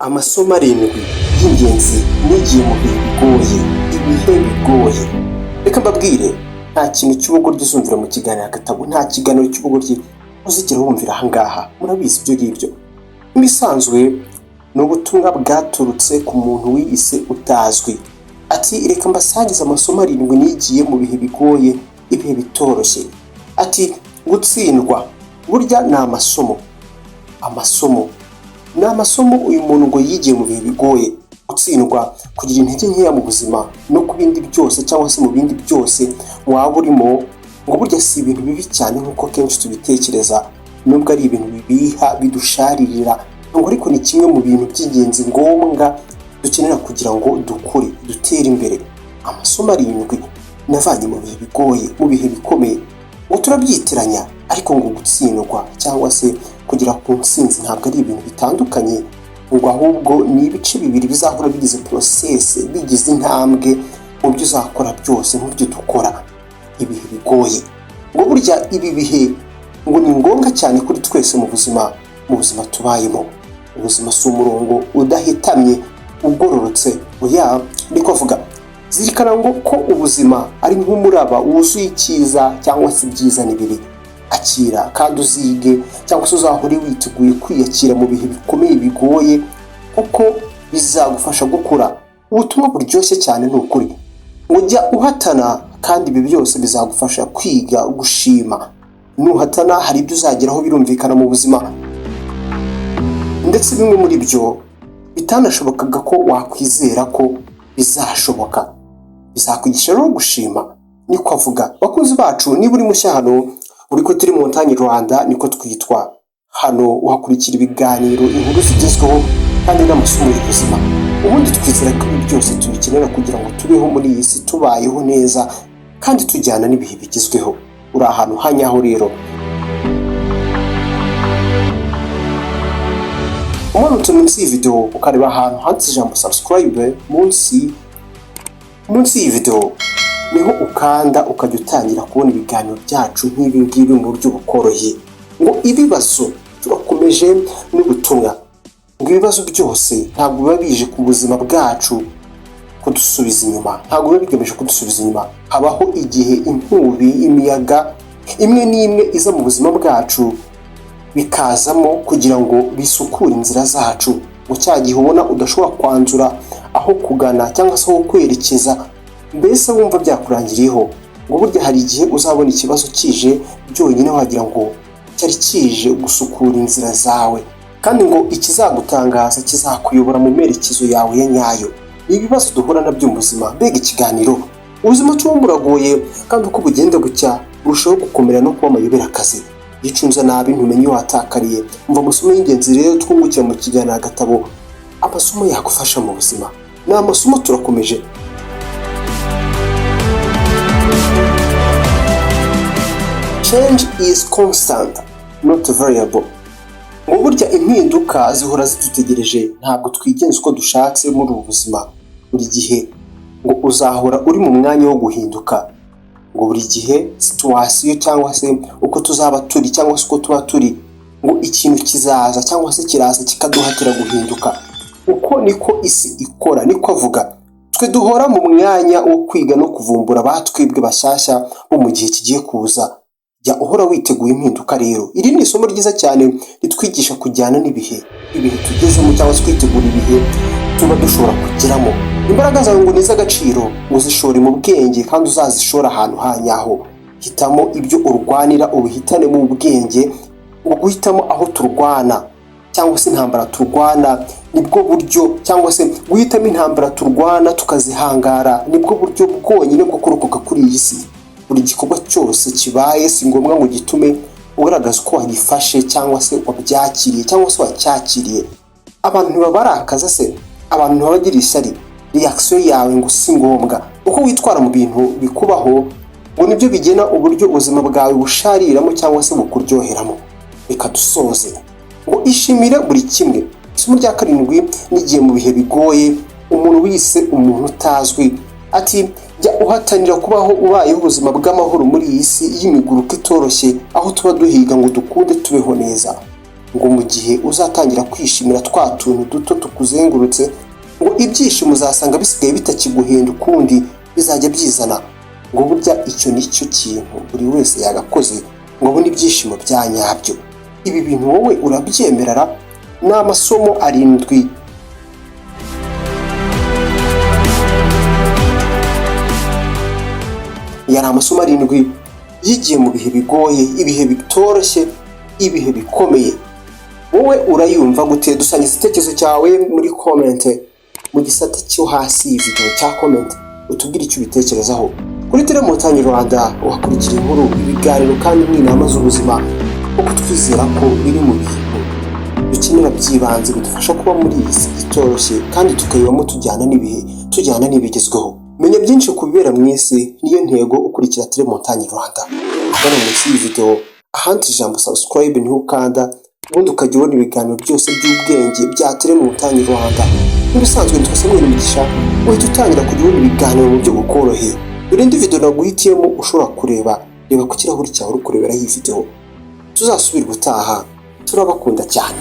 Amasomo arindwi y'ingenzi nigiye mu bihe bigoye, ibihe bigoye. Reka mbabwire, nta kintu cy'ubugoryi uzumvira mu kiganiro Agatabo, nta kiganiro cy'ubugoryi uzigera wumvira aha ngaha, murabizi ibyo ngibyo. Nk'ibisanzwe ni ubutumwa bwaturutse ku muntu wiyise utazwi. Ati: "Reka mbasangize amasomo arindwi nigiye mu bihe bigoye, ibihe bitoroshye." Ati: "Gutsindwa burya ni amasomo." Amasomo ni amasomo uyu muntu ngo yigiye mu bihe bigoye. Gutsindwa, kugira intege nkeya mu buzima no ku bindi byose cyangwa se mu bindi byose waba urimo, ngo burya si ibintu bibi cyane nk'uko kenshi tubitekereza, nubwo ari ibintu bibiha bidusharirira, ngo ariko ni kimwe mu bintu by'ingenzi ngombwa dukenera kugira ngo dukure, dutere imbere. Amasomo arindwi navanye mu bihe bigoye, mu bihe bikomeye. Ngo turabyitiranya, ariko ngo gutsindwa cyangwa se kugera ku ntsinzi ntabwo ari ibintu bitandukanye, ngo ahubwo ni ibice bibiri bizahora bigize process, bigize intambwe mu byo uzakora byose, mu byo dukora. Ibihe bigoye, ngo burya ibi bihe ngo ni ngombwa cyane kuri twese mu buzima, mu buzima tubayemo. Ubuzima si umurongo udahitamye ugororotse, oya, niko avuga. Zirikana ngo ko ubuzima ari nk'umuraba wuzuye icyiza cyangwa se ibyiza n'ibibi. Akira kandi uzige, cyangwa se uzahore witeguye kwiyakira mu bihe bikomeye bigoye, kuko bizagufasha gukura. Ubutumwa buryoshye cyane, ni ukuri. Ujya uhatana, kandi ibi byose bizagufasha kwiga gushima. Nuhatana hari ibyo uzageraho, birumvikana, mu buzima, ndetse bimwe muri byo bitanashobokaga ko wakwizera ko bizashoboka. Bizakwigisha rero gushima, niko avuga. Bakunzi bacu, niba uri mushya hano, uri ko turi Montagne Rwanda, niko twitwa hano. Uhakurikira ibiganiro, inkuru zigezweho kandi n'amasomo y'ubuzima. Ubundi twizera ko ibi byose tubikenera kugira ngo tubeho muri iyi si, tubayeho neza kandi tujyana n'ibihe bigezweho. Uri ahantu hanyaho rero. Umanutse munsi y'iyi video ukareba ahantu handitse ijambo "subscribe" munsi y'iyi video, niho ukanda ukajya utangira kubona ibiganiro byacu nk'ibi ngibi mu buryo bukoroheye. Ngo ibibazo, turakomeje n'ubutumwa, ngo ibibazo byose ntabwo biba bije ku buzima bwacu kudusubiza inyuma, ntabwo biba bigamije kudusubiza inyuma. Habaho igihe inkubi, imiyaga imwe n'imwe iza mu buzima bwacu, bikazamo kugira ngo bisukure inzira zacu. Ngo cya gihe ubona udashobora kwanzura aho kugana cyangwa se aho kwerekeza, mbese wumva byakurangiriyeho, ngo burya hari igihe uzabona ikibazo kije byonyine wagira ngo cyari kije gusukura inzira zawe, kandi ngo ikizagutangaza kizakuyobora mu merekezo yawe ya nyayo. Ni ibibazo duhura nabyo mu buzima. Mbega ikiganiro! Ubuzima tubamo buragoye, kandi uko bugenda bucya burushaho gukomera no kuba amayobera. Akazi iyo nabi ntumenye iyo watakariye. Umva amasomo y'ingenzi rero twungukira mu kiganiro Agatabo, amasomo yagufasha mu buzima. Ni amasomo, turakomeje. Change is constant, not variable. Ngo burya impinduka zihora zidutegereje, ntabwo twigenza uko dushatse muri ubu buzima. Buri gihe ngo uzahora uri mu mwanya wo guhinduka. Ngo buri gihe situation cyangwa se uko tuzaba turi cyangwa se uko tuba turi, ngo ikintu kizaza cyangwa se kiraza kikaduhatira guhinduka. Uko niko isi ikora, niko avuga. Twe duhora mu mwanya wo kwiga no kuvumbura batwibwe bashyashya bo mu gihe kigiye kuza. Jya uhora witeguye impinduka rero. Iri ni isomo ryiza cyane ritwigisha kujyana n'ibihe, ibihe tugezemo, cyangwa se kwitegura ibihe tuba dushobora kugeramo. Imbaraga zawe ngo ni iz'agaciro, uzishore mu bwenge kandi uzazishore ahantu hanyaho. Hitamo ibyo urwanira, ubihitane mu bwenge. Ngo guhitamo aho turwana cyangwa se intambara turwana nibwo buryo, cyangwa se guhitamo intambara turwana tukazihangara nibwo buryo bwonyine bwo kurokoka kuri iyi si. Buri gikorwa cyose kibaye si ngombwa ngo gitume ugaragaza uko wagifashe cyangwa se wabyakiriye cyangwa se wacyakiriye. Abantu ntibabarakaza se, abantu ntibabagira ishyari. Reaction yawe ngo si ngombwa. Uko witwara mu bintu bikubaho ngo nibyo bigena uburyo ubuzima bwawe bushariramo cyangwa se bukuryoheramo. Reka dusoze. Ngo ishimire buri kimwe. Isomo rya karindwi n'igihe mu bihe bigoye, umuntu wise umuntu utazwi ati: "Jya uhatanira kubaho ubayeho ubuzima bw'amahoro muri iyi si y'imiguruko itoroshye, aho tuba duhiga ngo dukunde tubeho neza." Ngo mu gihe uzatangira kwishimira twa tuntu duto tukuzengurutse, ngo ibyishimo uzasanga bisigaye bitakiguhenda ukundi, bizajya byizana. Ngo burya icyo ni cyo kintu buri wese yagakoze ngo abone ibyishimo bya nyabyo. Ibi bintu wowe urabyemerera? Ni amasomo 7. Yari amasomo 7 yigiye mu bihe bigoye, ibihe bitoroshye, ibihe bikomeye. Wowe urayumva gute? Dusangiza igitekerezo cyawe muri comment mu gisate cyo hasi iyi video cya comment, utubwire icyo ubitekerezaho. Kuri Telemontagne Rwanda wakurikira inkuru, ibiganiro kandi n'inama z'ubuzima, kuko twizera ko biri mu bintu dukenera by'ibanze bidufasha kuba muri iyi si itoroshye, kandi tukayibamo tujyana n'ibihe, tujyana n'ibigezweho. Menya byinshi ku bibera mu isi, niyo ntego. Ukurikira Telemontagne Rwanda. Hano munsi y'iyi video ahandi ijambo subscribe niho ukanda, ubundi ukajya ubona ibiganiro byose by'ubwenge bya Telemontagne Rwanda. Nk'ibisanzwe, nitwa Samuel Mugisha. Uhita utangira kujya ubona ibiganiro mu buryo bukoroheye. Dore indi video naguhitiyemo ushobora kureba. Reba ku kirahuri cyawe uri kureberaho iyi video. Tuzasubira ubutaha, turabakunda cyane.